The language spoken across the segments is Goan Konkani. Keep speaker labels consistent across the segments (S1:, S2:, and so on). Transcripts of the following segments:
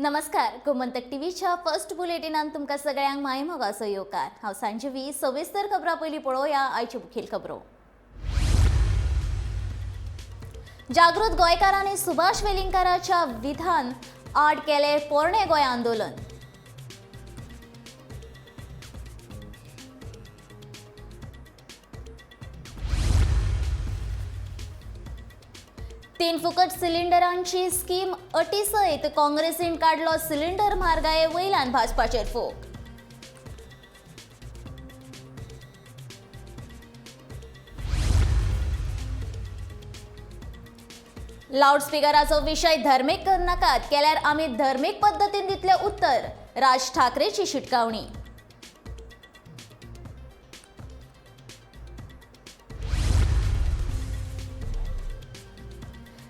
S1: नमस्कार, गोमंतक टीव्हीच्या फर्स्ट बुलेटिनान तुमकां सगळ्यांक मायमोगाचो येवकार. हांव सांजवी. सविस्तर खबरां पयलीं पळोवया आयच्यो मुखेल खबरो. जागृत गोंयकारांनी सुभाष वेलिंगकाराच्या विधान आड केले पोरणे गोंय आंदोलन. तीन फुकट सिलिंडरांची स्कीम अटी सयत काँग्रेसीन काडलो सिलिंडर म्हारगाये वयल्यान भाजपाचेर फोग. लाऊडस्पीकराचो विशय धर्मीक करनाकात, केल्यार आमी धर्मीक पद्दतीन दितले उत्तर, राज ठाकरेची शिटकावणी.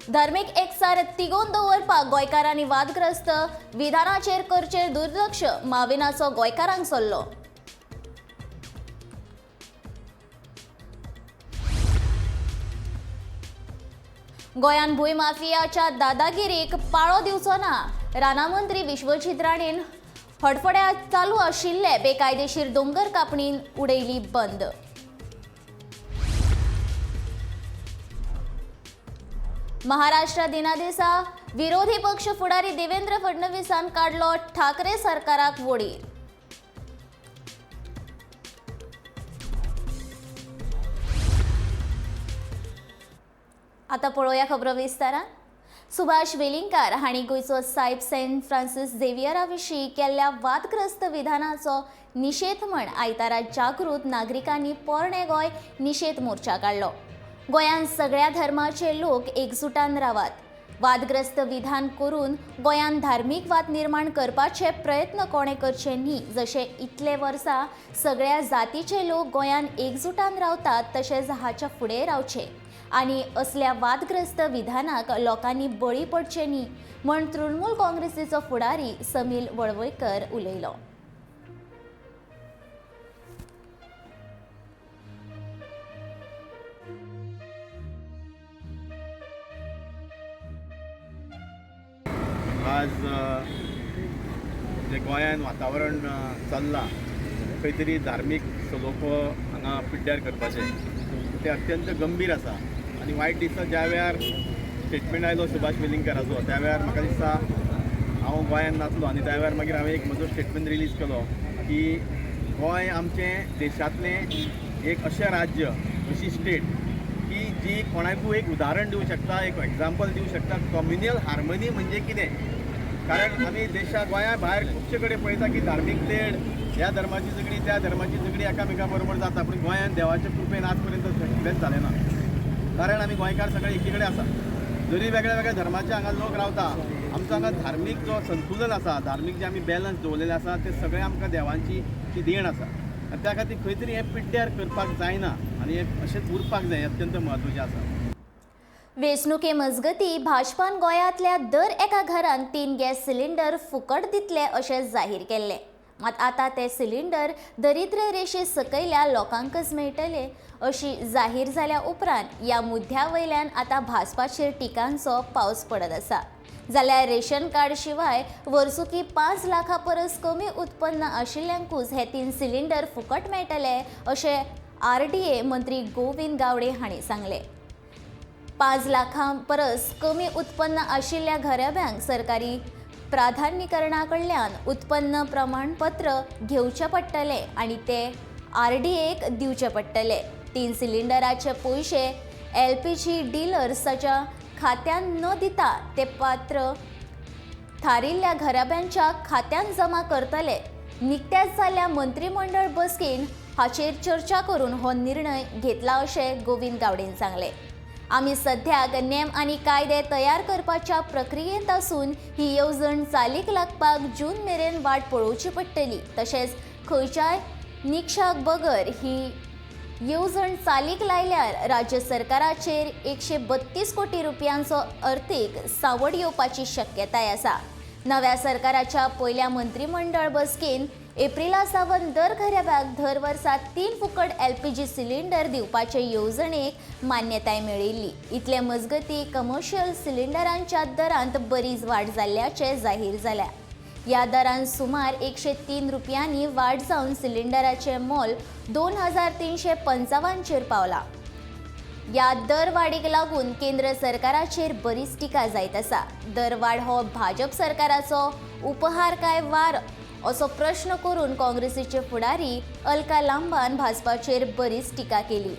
S1: धार्मीक एकचार तिगोवन दवरपाक गोंयकारांनी वादग्रस्त विधानाचेर करचें दुर्लक्ष, माविनाचो गोंयकारांक सल्लो. गोंयांत भूंय माफियाच्या दादागिरीक पाळो दिवचो ना, रानां मंत्री विश्वजीत राणेन हडफड्यां चालू आशिल्ले बेकायदेशीर दोंगर कापणीन उडयली बंद. महाराष्ट्र दिना दिसा विरोधी पक्ष फुडारी देवेंद्र फडणवीसान काडलो ठाकरे सरकाराक वडीर. आता पळोवया खबरो विस्तारान. सुभाष वेलिंगकार हांणी गोंयचो सायब सेंट फ्रांसीस झेवियरा विशीं केल्ल्या वादग्रस्त विधानाचो निशेध म्हण आयतारा जागृत नागरिकांनी पोरणे गोंय निशेध मोर्चा काडलो. गोंयांत सगळ्या धर्माचे लोक एकजुटान रावात, वादग्रस्त विधान करून गोंयांत धार्मीक वाद निर्माण करपाचे प्रयत्न कोणें करचे न्ही. जशे इतले वर्सां सगळ्या जातीचे लोक गोंयांत एकजुटान रावतात तशेंच हाच्या फुडें रावचे आनी असल्या वादग्रस्त विधानाक लोकांनी बळी पडचे न्ही म्हण तृणमूल काँग्रेसीचो फुडारी समील वळवयकर उलयलो.
S2: आज जे गोंयांत वातावरण चल्लां खंय तरी धार्मीक सलोखो हांगा पिड्ड्यार करपाचें तें अत्यंत गंभीर आसा आनी वायट दिसता. ज्या वेळार स्टेटमेंट आयलो सुभाष वेलिंगकाराचो त्या वेळार म्हाका दिसता हांव गोंयांत नासलो आनी त्या वेळार मागीर हांवें एक म्हजो स्टेटमेंट रिलीज केलो की गोंय आमचें देशांतलें एक अशें राज्य, अशी स्टेट की जी कोणाकूय एक उदाहरण दिवं शकता, एक एग्जाम्पल दिवं शकता कम्युनल हार्मनी म्हणजे कितें. कारण आमी देशा गोंया भायर खुबशे कडेन पळयता की धार्मीक तेड, ह्या धर्माची झगडी त्या धर्माची झगडी एकामेका बरोबर जाता, पूण गोंयांत देवाच्या कृपेन आज पर्यंत कितेंच जालें ना. कारण आमी गोंयकार सगळे एकी कडेन आसा. जरी वेगळ्या वेगळ्या धर्माचे हांगा लोक रावता, आमचो हांगा धार्मीक जो संतुलन आसा, धार्मीक जे आमी बॅलन्स दवरलेलें आसा ते सगळें आमकां देवांची ती देण आसा आनी त्या खातीर खंय तरी हें पिड्ड्यार करपाक जायना आनी हें अशेंच उरपाक जाय, हें अत्यंत म्हत्वाचें आसा.
S1: वेंचणुके मजगती भाजपान गोंयांतल्या दर एका घरांत 3 गॅस सिलिंडर फुकट दितले अशें जाहीर केल्लें. मात आतां ते सिलिंडर दरिद्र रेशे सकयल्या लोकांकच मेळटले अशी जाहीर जाल्या उपरांत ह्या मुद्द्या वयल्यान आतां भाजपाचेर टिकांचो पावस पडत आसा. जाल्यार रेशन कार्ड शिवाय वर्सुकी 5 लाखां परस कमी उत्पन्न आशिल्ल्यांकूच हे 3 सिलिंडर फुकट मेळटले अशें आरडीए मंत्री गोविंद गावडे हांणी सांगलें. 5 लाखां परस कमी उत्पन्न आशिल्ल्या घराब्यांक सरकारी प्राधान्यीकरणा कडल्यान उत्पन्न प्रमाणपत्र घेवचें पडटलें आनी ते आरडीएक दिवचे पडटले. 3 सिलिंडराचे पयशे एलपीजी डिलर्साच्या खात्यांत न दिता ते पात्र थारिल्ल्या घराब्यांच्या खात्यांत जमा करतले. निकत्याच जाल्ल्या मंत्रीमंडळ बसकेन हाचेर चर्चा करून हो निर्णय घेतला अशें गोविंद गावडेन सांगलें. आमी सद्याक नेम आनी कायदे तयार करपाच्या प्रक्रियेंत आसून ही येवजण चालीक लागपाक जून मेरेन वाट पळोवची पडटली. तशेंच खंयच्याय निकशाक बगर ही येवजण चालीक लायल्यार राज्य सरकाराचेर 132 कोटी रुपयांचो अर्थीक सावड येवपाची शक्यताय आसा. नव्या सरकाराच्या पयल्या मंत्रीमंडळ बसकेन एप्रिला सावन दर घराब्याक दर वर्सा 3 फुकट एलपीजी सिलिंडर दिवपाचे येवजणेक मान्यताय मेळिल्ली. इतले मजगती कमर्शियल सिलिंडरांच्या दरांत बरीच वाड जाल्ल्याचें जाहीर जाल्या. ह्या दरान सुमार 103 रुपयांनी वाड जावन सिलिंडराचें मोल 2355चेर पावलां. ह्या दरवाडीक लागून केंद्र सरकाराचेर बरीच टिका जायत आसा. दरवाड हो भाजप सरकाराचो उपहार काय वार, असो प्रश्न करून काँग्रेसीचे फुडारी अलका लांबान भाजपाचेर बरीच टिका केली.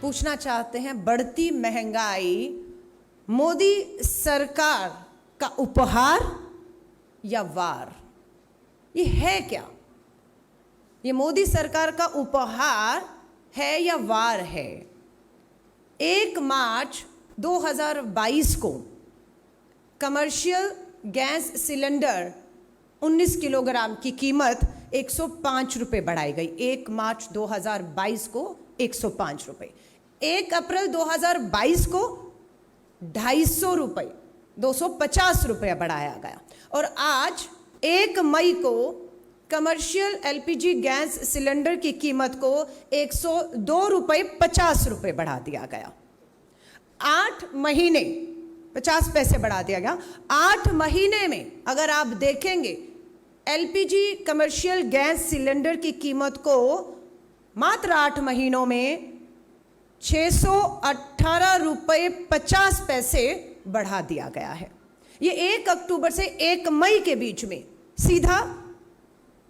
S3: पूछना चाहते हैं, बढ़ती महंगाई मोदी सरकार का उपहार या वार, ये है क्या? ये मोदी सरकार का उपहार है या वार है? 1 मार्च 2022 को कमर्शियल गैस सिलेंडर 19 किलोग्राम की कीमत 105 रुपये बढ़ाई गई। 1 मार्च 2022 को 105 रुपये। 1 अप्रैल 2022 को 250 रुपये, 250 रुपया बढ़ाया गया और आज 1 मई को कमर्शियल एलपीजी गैस सिलेंडर की कीमत को 102 रुपये 50 रुपये बढ़ा दिया गया। 8 महीने 50 पैसे बढ़ा दिया गया। 8 महीने में अगर आप देखेंगे, एलपीजी कमर्शियल गैस सिलेंडर की कीमत को मात्र 8 महीनों में 618 रुपये 50 पैसे बढ़ा दिया गया है। ये 1 अक्टूबर से 1 मई के बीच में सीधा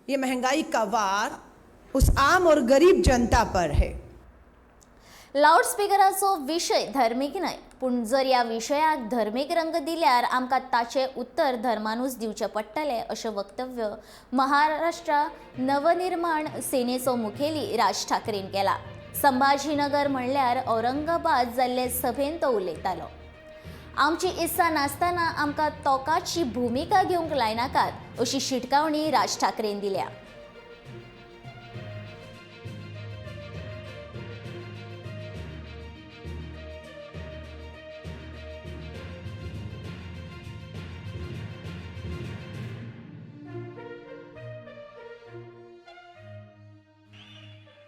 S3: ये महंगाई का वार उस आम और गरीब जनता पर है।
S1: लावडस्पिकराचो विशय धर्मीक न्हय, पूण जर ह्या विशयाक धर्मीक रंग दिल्यार आमकां ताचें उत्तर धर्मानूच दिवचें पडटलें, अशें वक्तव्य महाराष्ट्र नवनिर्माण सेनेचो मुखेली राज ठाकरेन केला. संभाजीनगर म्हणल्यार औरंगाबाद जाल्ले सभेन तो उलयतालो. आमची इत्सा नासतना आमकां तोकाची भुमिका घेवंक लायनाकात, अशी शिटकावणी राज ठाकरेन दिल्या.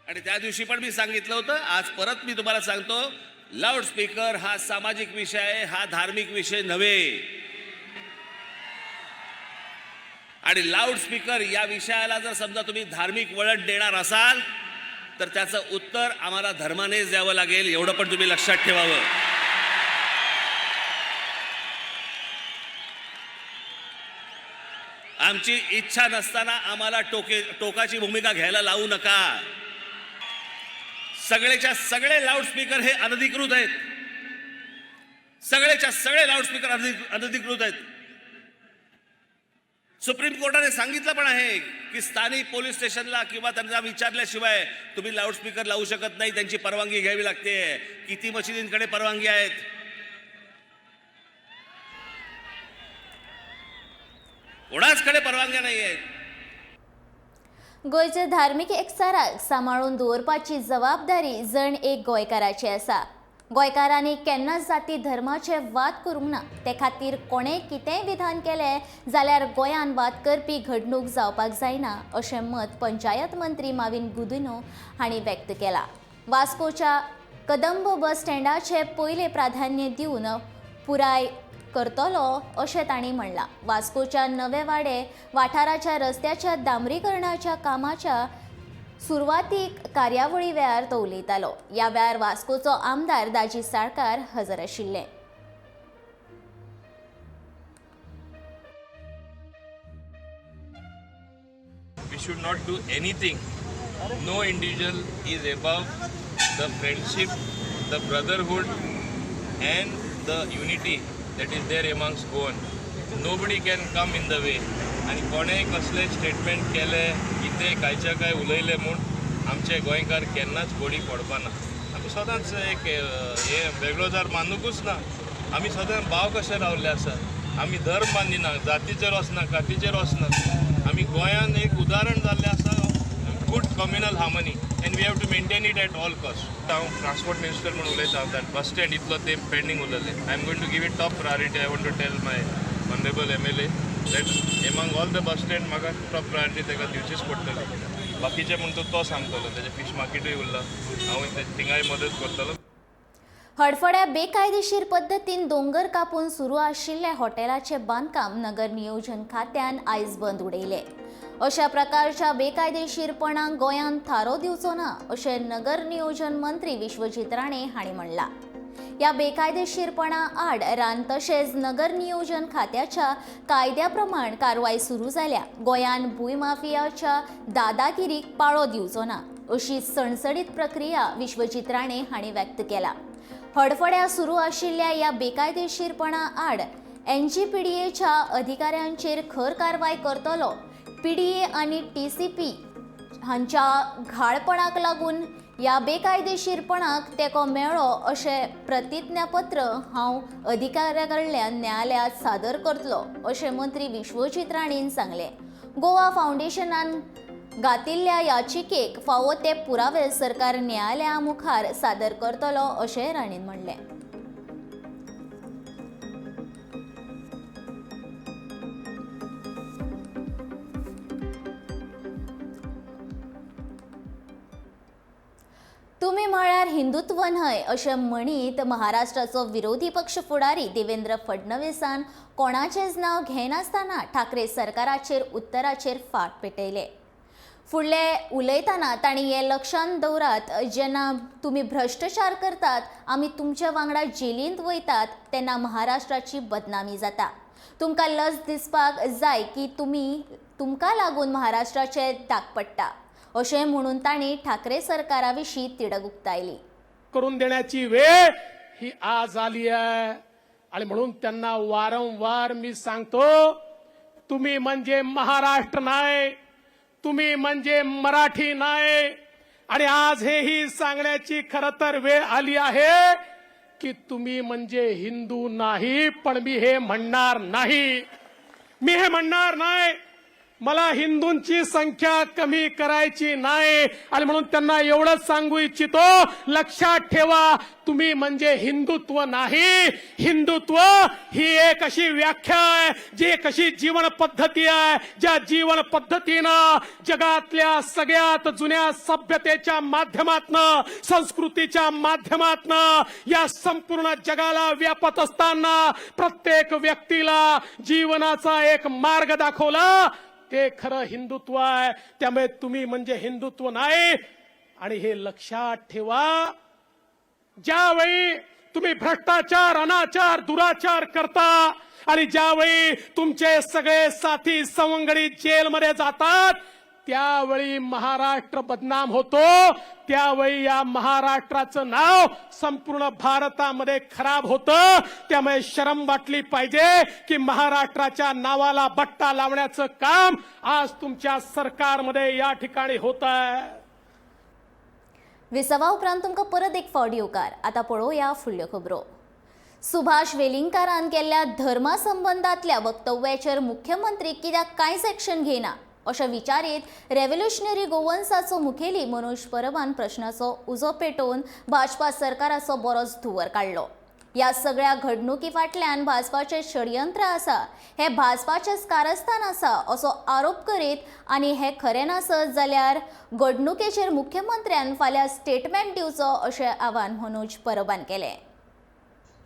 S4: आणि त्या दिवशी पण मी सांगितलं होतं, आज परत मी तुम्हाला सांगतो, लाऊडस्पीकर हा सामाजिक विषय आहे, हा धार्मिक विषय नव्हे. आणि लाऊडस्पीकर या विषयाला जर समजा तुम्ही धार्मिक वळण देणार असाल, तर त्याचं उत्तर आम्हाला धर्मानेच द्यावं लागेल, एवढं पण तुम्ही लक्षात ठेवावं. आमची इच्छा नसताना आम्हाला टोकाची भूमिका घ्यायला लावू नका. सगळेच्या सगळे लाऊडस्पीकर हे अनधिकृत आहेत. सगळेच्या सगळे लाऊडस्पीकर अनधिकृत आहेत. सुप्रीम कोर्टाने सांगितलं पण आहे की स्थानिक पोलीस स्टेशनला किंवा त्यांना विचारल्याशिवाय तुम्ही लाऊडस्पीकर लावू शकत नाही, त्यांची परवानगी घ्यावी लागते. किती मशिदींकडे परवानगी आहेत? कोणाचकडे परवानग्या नाही आहेत.
S1: गोंयच्या धार्मीक एकचाराक सांबाळून दवरपाची जबाबदारी जण एक गोंयकाराची आसा. गोंयकारांनी केन्नाच जाती धर्माचे वाद करूंक ना. ते खातीर कोणें कितेंय विधान केलें जाल्यार गोंयान वाद करपी घडणूक जावपाक जायना, अशें मत पंचायत मंत्री माविन गुदिन्हो हांणी व्यक्त केलां. वास्कोच्या कदंब बस स्टँडाचें पयलें प्राधान्य दिवन पुराय करतलो, अशें तांणी म्हणलां. वास्कोच्या नवे वाडे वाठाराच्या रस्त्याच्या डांबरीकरणाच्या कामाच्या सुरवातीक कार्यावळी वेळार तो उलयतालो. ह्या वेळार वास्कोचो आमदार दाजी साळकार हजर आशिल्ले.
S5: We should not do anything. No individual is above the friendship, the brotherhood, and the unity that is there amongst Goan. Nobody can come in the way. आनी कोणेय कसलें स्टेटमेंट केलें, कितें कांयच्या काय उलयलें म्हूण आमचे गोंयकार केन्नाच बळी पडपाना. आमी सदांच एक हें वेगळो जार मानुकूच ना. आमी सदांच भाव कशे रावल्ले आसा. आमी धर्म मानिना, जातीचेर वचना, कातीचेर वचना. आमी गोंयान एक उदाहरण जाल्लें आसा, good communal harmony, and we have to maintain it at all cost. हांव ट्रान्सपोर्ट मिनिस्टर म्हूण उलयता, that bus stand इतलो तेंप पेंडींग उरलेलें, I am going to give it top priority. I want to tell my honourable MLA that among all the bus stand म्हाका टॉप प्रायोरिटी ताका दिवचीच पडटली. बाकीचे म्हण तो सांगतलो. तेजें फीश मार्केटूय उरला, हांव थिंगाय मदत करतलो.
S1: हडफड्या बेकायदेशीर पद्दतीन दोंगर कापून सुरू आशिल्ल्या हॉटेलाचें बांदकाम नगर नियोजन खात्यान आयज बंद उडयलें. अशा प्रकारच्या बेकायदेशीरपणाक गोंयांत थारो दिवचो ना अशें नगर नियोजन मंत्री विश्वजीत राणे हांणी म्हणलां. ह्या बेकायदेशीरपणा आड रान तशेंच नगर नियोजन खात्याच्या कायद्या प्रमाण कारवाय सुरू जाल्या. गोंयांत भूंयमाफियाच्या दादागिरीक पाळो दिवचो ना अशी सणसणीत प्रक्रिया विश्वजीत राणे हांणी व्यक्त केला. हडफड्या सुरू आशिल्ल्या ह्या बेकायदेशीरपणा आड एनजीपीडीएच्या अधिकाऱ्यांचेर खर कारवाय करतलो. पीडीए आनी टीसीपी हांच्या घाळपणाक लागून ह्या बेकायदेशीरपणाक तेंको मेळ्ळो अशें प्रतिज्ञापत्र हांव अधिकाऱ्या कडल्यान न्यायालयांत सादर करतलो अशें मंत्री विश्वजीत राणेन सांगलें. गोवा फावंडेशनान घातिल्ल्या याचिकेक फावो ते पुरावे सरकार न्यायालया मुखार सादर करतलो अशें राणेन म्हणलें. तुमी म्हळ्यार हिंदुत्व न्हय अशें म्हणीत महाराष्ट्राचो विरोधी पक्ष फुडारी देवेंद्र फडणवीसान कोणाचेंच नांव घेनासतना ठाकरे सरकाराचेर उत्तराचेर फाट पेटयले. फुडले उलयतना तांणी हें लक्षांत दवरात, जेन्ना तुमी भ्रश्टाचार करतात आमी तुमच्या वांगडा जेलींत वयतात तेन्ना महाराष्ट्राची बदनामी जाता. तुमकां लज दिसपाक जाय की तुमकां लागून महाराष्ट्राचें दाग पडटा अशें म्हणून तांणी ठाकरे सरकारा विशीं तिडक उक्तायली.
S6: करून देण्याची वेळ ही आज आली आहे आणि म्हणून त्यांना वारंवार मी सांगतो, तुम्ही म्हणजे महाराष्ट्र नाही, तुम्ही म्हणजे मराठी नाही. आणि आज हेही सांगण्याची खरं तर वेळ आली आहे की तुम्ही म्हणजे हिंदू नाही. पण मी हे म्हणणार नाही, मी हे म्हणणार नाही. मला हिंदूंची संख्या कमी करायची नाही आणि म्हणून त्यांना एवढंच सांगू इच्छितो, लक्षात ठेवा, तुम्ही म्हणजे हिंदुत्व नाही. हिंदुत्व ही एक अशी व्याख्या आहे, जी एक अशी जीवन पद्धती आहे, ज्या जीवन पद्धतीनं जगातल्या सगळ्यात जुन्या सभ्यतेच्या माध्यमातनं, संस्कृतीच्या माध्यमातनं या संपूर्ण जगाला व्यापत असताना प्रत्येक व्यक्तीला जीवनाचा एक मार्ग दाखवला, ते खरं हिंदुत्व आहे. त्यामुळे तुम्ही म्हणजे हिंदुत्व नाही. आणि हे लक्षात ठेवा, ज्यावेळी तुम्ही भ्रष्टाचार, अनाचार, दुराचार करता आणि ज्यावेळी तुमचे सगळे साथी सवंगडी जेलमध्ये जातात त्यावेळी महाराष्ट्र बदनाम होतो. त्यावेळी या महाराष्ट्राचं नाव संपूर्ण भारतामध्ये खराब होतं. त्यामुळे शरम वाटली पाहिजे की महाराष्ट्राच्या नावाला बट्टा लावण्याचं काम आज तुमच्या सरकारमध्ये या ठिकाणी होत आहे.
S1: विसवा उपरांत तुमकां परत एक फावट येवकार. आतां पळोवया फुडल्यो खबरो. सुभाष वेलिंगकारान केल्ल्या धर्मा संबंदांतल्या वक्तव्याचेर मुख्यमंत्री कित्याक कांयच एक्शन घेयना अशें विचारीत रेव्होल्युशनरी गोवन्साचो मुखेली मनोज परबान प्रश्नाचो उजो पेटोवन भाजपा सरकाराचो बरोच धुंवर काडलो. ह्या सगळ्या घडणुकी फाटल्यान भाजपाचें षडयंत्र आसा, हें भाजपाचेंच कारस्थान आसा असो आरोप करीत आनी हें खरें नासत जाल्यार घडणुकेचेर मुख्यमंत्र्यान फाल्यां स्टेटमेंट दिवचो अशें आवाहन मनोज परबान केलें.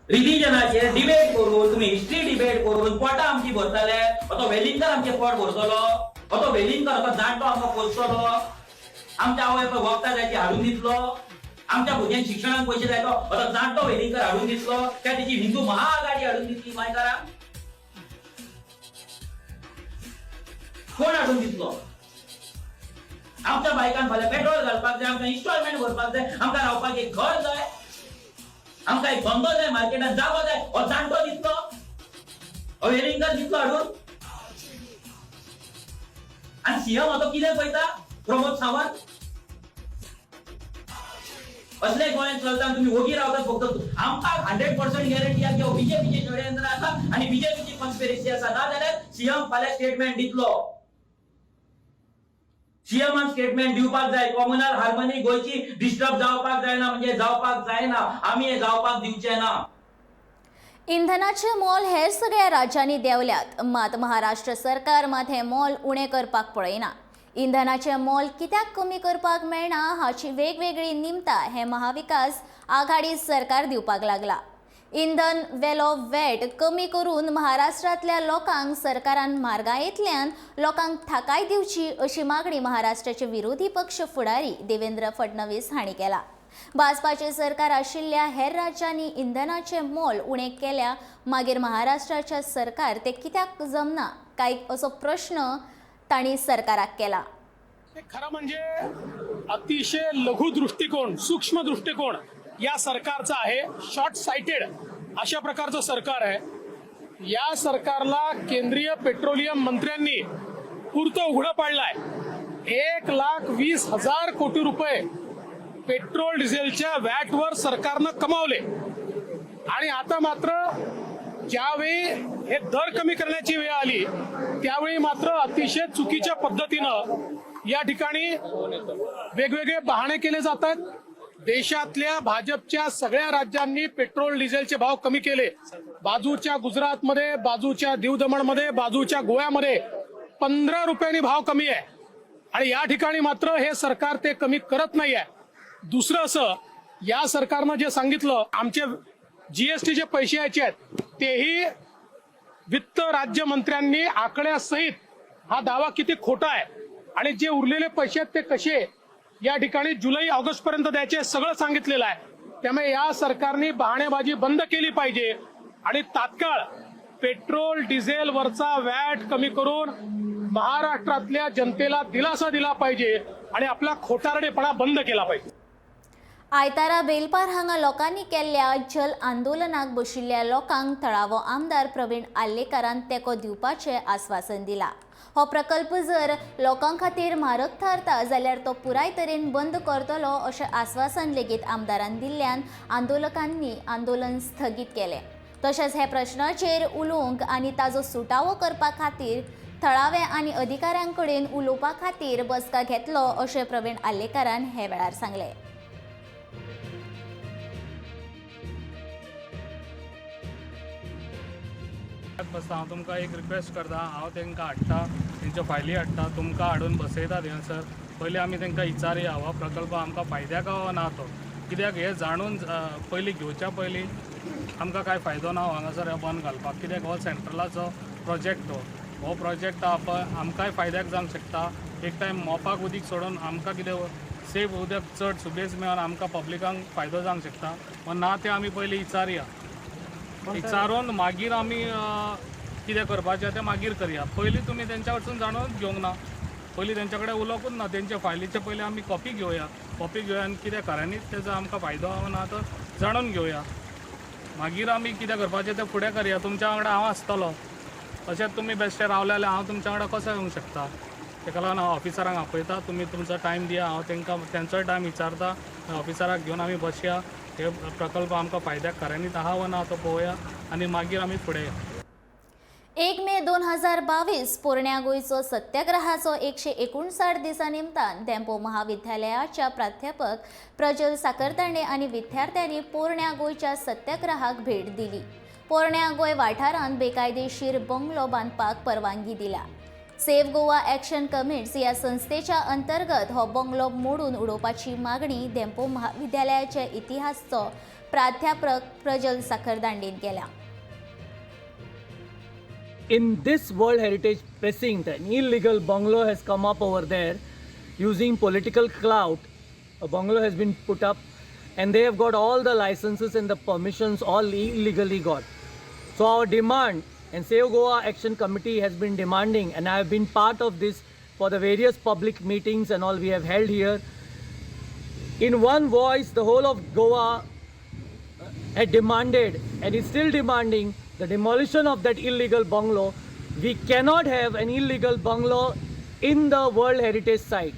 S7: रिलिजनाचेर डिबेट करून तुम्ही हिस्ट्री डिबेट करून पोटां आमची भरतले. तो वेलिंगकर आमचें पोट भरतलो, तो वेलिंगकर तो जाणटो आमकां पोसतलो, आमच्या आवय वखदां जाय ती हाडून दितलो, आमच्या भुरग्यांक शिक्षणाक पयशे जाय तो जाणटो वेलिंगकर हाडून दितलो, त्या तेची हिंदू महाआघाडी हाडून दितली गोंयकारांक. कोण हाडून दितलो? आमच्या बायकांक फाल्यां पेट्रोल घालपाक जाय, आमकां इन्स्टॉलमेंट भरपाक जाय, आमकां रावपाक एक घर जाय, आमकां एक धंदो जाय, मार्केटात जागो जाय, हो जाणटो दितलो, हो वेलिंगकर दितलो हाडून. आनी सीएम आतां कितें पळयता? प्रमोद सावंत असले गोंयांत चलता, तुमी ओगी रावतात. फक्त आमकां 100% गॅरंटी आसा की बीजेपीचे षडयंत्र आसा आनी बीजेपीची कॉन्स्पिरसी आसा. ना जाल्यार सीएम फाल्यां स्टेटमेंट दितलो. सीएमान स्टेटमेंट दिवपाक जाय. कॉम्युनल हार्मनी गोंयची डिस्टर्ब जावपाक जायना, म्हणजे जावपाक जायना, आमी हें जावपाक दिवचे ना.
S1: इंधनाचे मोल हेर सगळ्या राज्यांनी देंवल्यात, मात महाराष्ट्र सरकार मात हें मोल उणें करपाक पळयना. इंधनाचें मोल कित्याक कमी करपाक मेळना हाची वेगवेगळी निमतां हें महाविकास आघाडी सरकार दिवपाक लागला. इंधन वेलो वॅट कमी करून महाराष्ट्रांतल्या लोकांक सरकारान मार्गायेंतल्यान लोकांक थाकाय दिवची अशी मागणी महाराष्ट्राचे विरोधी पक्ष फुडारी देवेंद्र फडणवीस हांणी केला. भाजपाचे सरकार आशिल्ल्या हेर राज्यांनी इंधनाचें मोल उणें केल्या, मागीर महाराष्ट्राच्या सरकार ते कित्याक जमना काय असो प्रश्न तांणी सरकाराक केला.
S6: खरं म्हणजे अतिशय लघु दृष्टिकोन, सूक्ष्म दृष्टिकोन या सरकारचा आहे. शॉर्ट साइटेड अशा प्रकारचं सरकार आहे. या सरकारला केंद्रीय पेट्रोलियम मंत्र्यांनी पुरतं उघडं पाडलंय. 1,20,000 कोटी रुपये पेट्रोल डिझेलच्या व्हॅटवर सरकारनं कमावले आणि आता मात्र ज्यावेळी हे दर कमी करण्याची वेळ आली त्यावेळी मात्र अतिशय चुकीच्या पद्धतीनं या ठिकाणी वेगवेगळे बहाणे केले जातात. देशातल्या भाजपच्या सगळ्या राज्यांनी पेट्रोल डिझेलचे भाव कमी केले. बाजूच्या गुजरातमध्ये, बाजूच्या दीव दमणमध्ये, बाजूच्या गोव्यामध्ये 15 रुपयांनी भाव कमी आहे आणि या ठिकाणी मात्र हे सरकार ते कमी करत नाही आहे. दुसरं असं, या सरकारनं जे सांगितलं आमचे जीएसटीचे पैसे यायचे आहेत तेही वित्त राज्यमंत्र्यांनी आकड्यासहित हा दावा किती खोटा आहे आणि जे उरलेले पैसे आहेत ते कसे या ठिकाणी जुलै ऑगस्ट पर्यंत द्यायचे सगळं सांगितलेलं आहे. त्यामुळे या सरकारने बहाणेबाजी बंद केली पाहिजे आणि तात्काळ पेट्रोल डिझेलवरचा व्हॅट कमी करून महाराष्ट्रातल्या जनतेला दिलासा दिला पाहिजे आणि आपला खोटारडेपणा बंद केला पाहिजे.
S1: आयतारा बेलपार हांगा लोकांनी केल्ल्या जल आंदोलनाक बशिल्ल्या लोकांक थळावो आमदार प्रवीण आर्लेकारान तेंको दिवपाचें आस्वासन दिलां. हो प्रकल्प जर लोकां खातीर म्हारग थारता जाल्यार तो पुराय तरेन बंद करतलो अशें आस्वासन लेगीत आमदारान दिल्ल्यान आंदोलकांनी आंदोलन स्थगीत केलें. तशेंच हे प्रश्नाचेर उलोवंक आनी ताजो सुटावो करपा खातीर थळावे आनी अधिकाऱ्यां कडेन उलोवपा खातीर बसका घेतलो अशें प्रवीण आर्लेकारान हे वेळार सांगलें.
S8: बसता हांव तुमकां एक रिक्वेस्ट करता, हांव तांकां हाडटा, तेंच्यो फायली हाडटा, तुमकां हाडून बसयता थंयसर. पयलीं आमी तांकां विचारया हो प्रकल्प आमकां फायद्याक वा ना तो, कित्याक हें जाणून पयलीं घेवच्या पयलीं आमकां कांय फायदो ना हांगासर हें बंद घालपाक, कित्याक हो सेंट्रलाचो प्रोजेक्ट, तो हो प्रोजेक्ट आहा पळय आमकांय फायद्याक जावंक शकता. एक टायम मोपाक उदीक सोडून आमकां कितें सेफ उदक चड सुबेज मेळोन आमकां पब्लिकांक फायदो जावंक शकता. ना तें आमी पयलीं विचारया, विचारून मागीर आमी कितें करपाचें तें मागीर करया. पयलीं तुमी तेंच्या कडसून जाणून घेवंक ना, पयलीं तेंच्या कडेन उलोवंकूच ना, तेंच्या फायलीचे पयलीं आमी कॉपी घेवया, कॉपी घेवया आनी कितें खऱ्यांनीच तेजो आमकां फायदो ना तो जाणून घेवया, मागीर आमी कितें करपाचें तें फुडें करया. तुमच्या वांगडा हांव आसतलो, तशेंच तुमी बेश्टे रावले जाल्यार हांव तुमच्या वांगडा कसो येवंक शकता. तेका लागून हांव ऑफिसरांक आपयता, तुमी तुमचो टायम दिया, हांव तेंकां तेंचोय टायम विचारता, ऑफिसराक घेवन आमी बसया, हे प्रकल्प आमकां फायद्याक खऱ्यांनीच आहा वा ना तो पळोवया आनी मागीर आमी फुडें या.
S1: 1 मे 2022 पोरण्या गोंयचो सत्याग्रहाचो 159 दिसा निमतान धेंपो महाविद्यालयाच्या प्राध्यापक प्रजल साखरदांडे आनी विद्यार्थ्यांनी पोरण्या गोंयच्या सत्याग्रहाक भेट दिली. पोरण्या गोंय वाठारांत बेकायदेशीर बंगलो बांदपाक परवानगी दिला. सेव्ह गोवा ॲक्शन कमिट्स ह्या संस्थेच्या अंतर्गत हो बंगलो मोडून उडोवपाची मागणी धेंपो महाविद्यालयाचे इतिहासचो प्राध्यापक प्रजल साखरदांडेन केल्या.
S9: In this World Heritage Precinct, an illegal bungalow has come up over there using political clout. A bungalow has been put up and they have got all the licenses and the permissions all illegally got. So our demand, and Save Goa Action Committee has been demanding, and I have been part of this for the various public meetings and all we have held here. In one voice, the whole of Goa had demanded and is still demanding the demolition of that illegal bungalow. We cannot have an illegal bungalow in the World Heritage Site.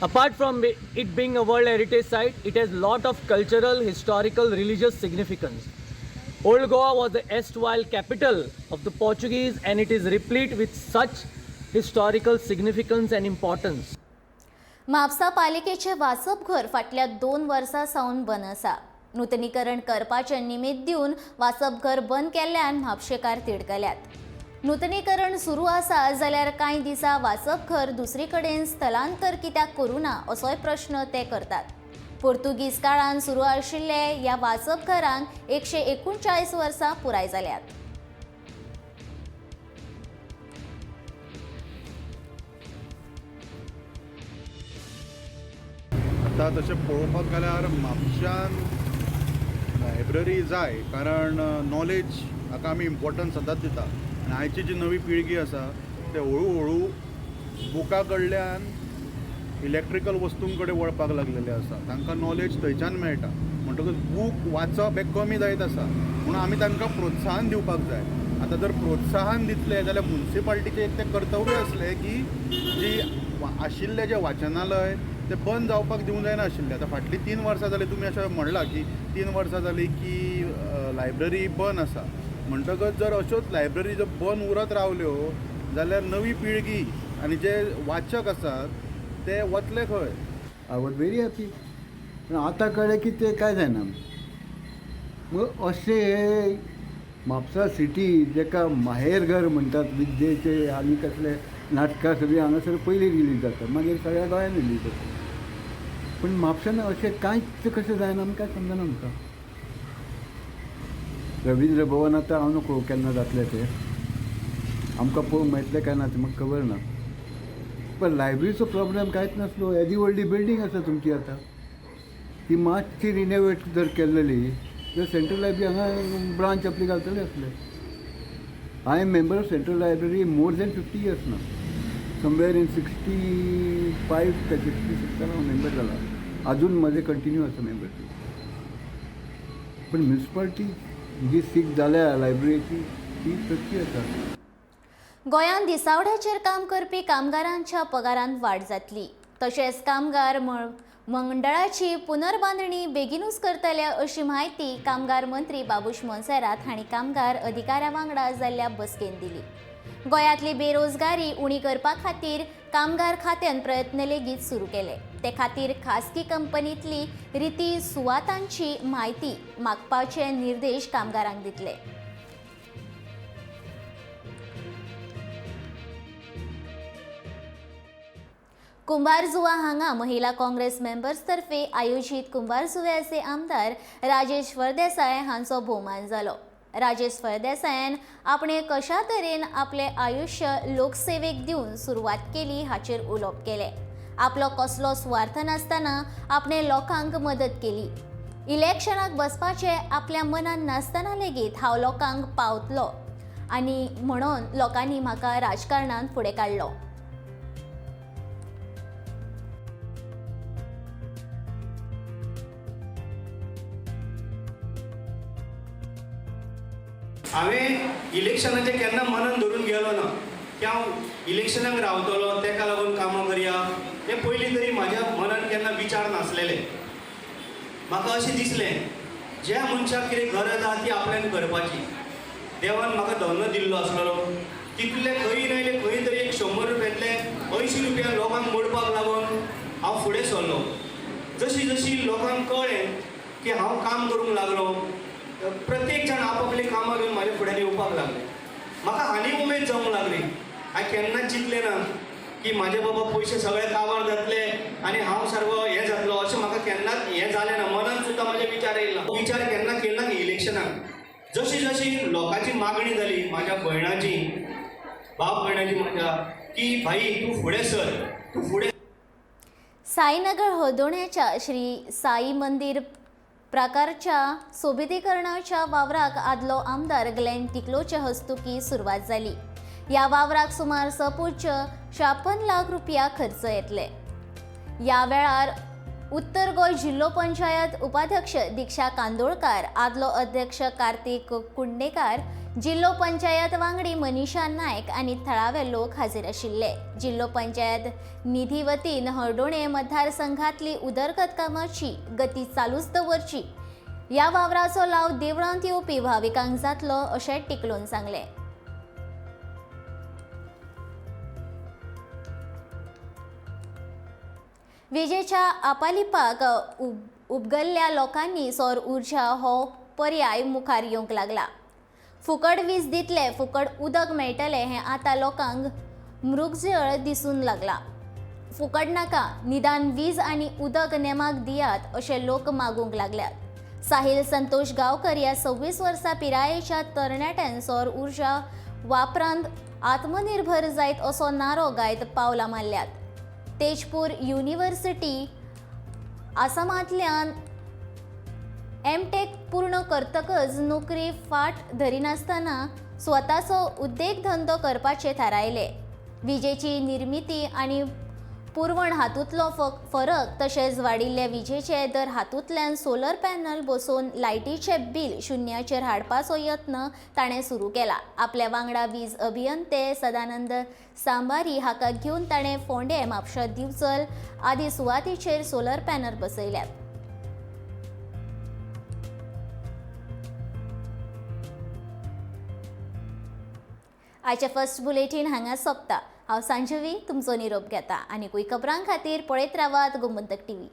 S9: Apart from it being a World Heritage Site, it has lot of cultural, historical, religious significance. Old Goa was the erstwhile capital of the Portuguese and it is replete with such historical significance and importance.
S1: Mapusa पालिकेचें वाचपघर फाटल्या 2 वर्सां सावन बंद आसा. नूतनीकरण करपाचें निमित्त दिवन वाचपघर बंद केल्ल्यान म्हापशेकार तिडकल्यात. नुतनीकरण सुरू आसा जाल्यार कांय दिसा वाचपघर दुसरी कडेन स्थलांतर कित्याक करूं ना असोय प्रश्न ते करतात. पोर्तुगीज काळान सुरू आशिल्ले ह्या वाचपघरांक 139 वर्सां पुराय जाल्यात.
S10: आतां तशें पळोवपाक गेल्यार म्हापश्यान लायब्ररी जाय, कारण नॉलेज हाका आमी इम्पोर्टन्स सदांच दिता आनी आयची जी नवी पिळगी आसा ते हळू हळू बुका कडल्यान इलेक्ट्रिकल वस्तूं कडेन वळपाक लागलेले आसा. तांकां नॉलेज थंयच्यान मेळटा, म्हणटकच बूक वाचप हें कमी जायत आसा. म्हणून आमी तांकां प्रोत्साहन दिवपाक जाय. आतां जर प्रोत्साहन दितले जाल्यार मुन्सिपाल्टीचें एक तें कर्तव्य आसलें की जी आशिल्लें जें वाचनालय तें बंद जावपाक दिवंक जायना आशिल्लें. आतां फाटलीं 3 वर्सां जालीं, तुमी अशें म्हणलां की 3 वर्सां जालीं की लायब्ररी बंद आसा. म्हणटकच जर अश्योच लायब्ररी जर बंद उरत रावल्यो जाल्यार नवी पिळगी आनी जे वाचक आसात ते वतले खंय?
S11: I was very happy. पूण आतां कळ्ळें की तें कांय जायना. मग अशें हे म्हापसा सिटी जेका माहेरघर म्हणटात, विद्येचे आनी कसले नाटकां सगळीं हांगासर पयलीं रिलीज जाता, मागीर सगळ्या गोंयान रिलीज जाता. पूण म्हापश्यान अशें कांयच कशें जायना आमकां समजना. आमकां रविंद्र भवन आतां हांव नको केन्ना जातलें तें आमकां पळोवंक मेळटलें काय ना तें म्हाका खबर ना. पण लायब्ररीचो प्रॉब्लेम कांयच नासलो. येदी व्हडली बिल्डींग आसा तुमची आतां, ती मातशी रिनोवेट जर केल्लेली जाल्यार सेंट्रल लायब्ररी हांगा ब्रांच आपली घालतले आसले. I am member of central library more than 50 years ना. समवेर इन 65 काय 66 हांव मेंबर जाला, अजून म्हजें कंटिन्यू आसा मेंबरशीप. पण म्युनिसिपालिटी जी सीक जाल्या लायब्ररीची ती तशी आसा.
S1: गोंयांत दिसावड्याचेर काम करपी कामगारांच्या पगारांत वाड जातली. तशेंच कामगार मंडळाची पुनर्बांदणी बेगीनूच करतले अशी म्हायती कामगार मंत्री बाबूश मोन्सेरात हांणी कामगार अधिकाऱ्यां वांगडा जाल्ल्या बसकेंत दिली. गोंयांतली बेरोजगारी उणी करपा खातीर कामगार खात्यान प्रयत्न लेगीत सुरू केले. ते खातीर खासगी कंपनींतली रिती सुवातांची म्हायती मागपाचे निर्देश कामगारांक दितले. कुंभारजुवा हांगा महिला काँग्रेस मेंबर्स तर्फे आयोजीत कुंभारजुव्याचे आमदार राजेश फळदेसाय हांचो भोवमान जालो. राजेश फळदेसायान आपणे कशा तरेन आपले आयुष्य लोकसेवेक दिवन सुरवात केली हाचेर उलोवप केलें. आपलो कसलो सुवार्थ नासतना आपणे लोकांक मदत केली. इलेक्शनाक बसपाचें आपल्या मनान नासतना लेगीत हांव लोकांक पावतलो आनी म्हणून लोकांनी म्हाका राजकारणांत फुडें काडलो.
S12: हांवें इलेक्शनाचें केन्ना मनान धरून गेलो ना की हांव इलेक्शनाक रावतलो तेका लागून कामां करया, हें पयलीं तरी म्हाज्या मनान केन्ना विचार नासलेले. म्हाका अशें दिसलें ज्या मनशाक कितें गरज आहा ती आपल्यान करपाची. देवान म्हाका धन दिल्लो आसलेलो तितले खंय नायले खंय तरी एक 100 रुपयांतले 80 रुपया लोकांक मोडपाक लागून हांव फुडें सरलो. जशी जशी लोकांक कळ्ळें की हांव काम करूंक लागलो, प्रत्येक जाण आपापली कामां घेवन म्हाज्या फुड्यान येवपाक लागले. म्हाका आनी उमेद जावंक लागली. हांवें केन्नाच चिंतलें ना की म्हाजे बाबा पयशे सगळे काबार जातले आनी हांव सर्व हें जातलो अशें म्हाका केन्नाच हें जालें ना. मनान सुद्दां म्हाजे विचार येयला, विचार केन्ना केलो ना की इलेक्शनाक. जशी जशी लोकांची मागणी जाली म्हाज्या भयणाची, बाप भयणाची म्हाज्या, की भाई तूं फुडें सर, तूं फुडें.
S1: साईनगर हळदोण्याच्या श्री साई मंदिर प्रकारच्या सोबितीकरणाच्या वावराक आदलो आमदार ग्लॅन टिकलोचे हस्तुकी सुरवात जाली. ह्या वावराक सुमार 6.56 लाख रुपया खर्च येतले. ह्या वेळार उत्तर गोंय जिल्लो पंचायत उपाध्यक्ष दीक्षा कांदोळकार, आदलो अध्यक्ष कार्तीक कुंडेकार, जिल्लो पंचायत वांगडी मनीषा नायक आनी थळावे लोक हाजीर आशिल्ले. जिल्लो पंचायत निधी वतीन हळदोणें मतदारसंघातली उदरगत कामाची गती चालूच दवरची. ह्या वावराचो लाव देवळांत येवपी भाविकांक जातलो अशें टिकलोन सांगलें. विजेच्या आपालिपाक उबगल्ल्या लोकांनी सौर उर्जा हो पर्याय मुखार येवंक लागला. फुकट वीज दितले, फुकट उदक मेळटलें हें आतां लोकांक मृगजळ दिसून लागला. फुकट नाका, निदान वीज आनी उदक नेमाक दियात अशें लोक मागूंक लागल्यात. साहिल संतोष गांवकर ह्या 26 वर्सां पिरायेच्या तरणाट्यान सौर उर्जा वापरांत आत्मनिर्भर जायत असो नारो गायत पावलां मारल्यात. तेजपूर युनिव्हर्सिटी आसामांतल्यान एमटेक पूर्ण करतकच नोकरी फाट धरिनासतना स्वताचो उद्देगधंदो करपाचें थारायलें. विजेची निर्मिती आनी पुरवण हातूंतलो फरक तशेंच वाडिल्ले विजेचे दर हातूंतल्यान सोलर पॅनल बसोवन लायटीचें बील शुन्याचेर हाडपाचो यत्न ताणें सुरू केला. आपल्या वांगडा वीज अभियंते सदानंद सांबारी हाका घेवन ताणें फोंडें, म्हापशा, दिवचल आदी सुवातीचेर सोलर पॅनल बसयल्यात. आयचें फर्स्ट बुलेटीन हांगा सोंपता. हांव सांजवी तुमचो निरोप घेता आनी खबरां खातीर पळयत रावात गोमंतक टीव्ही.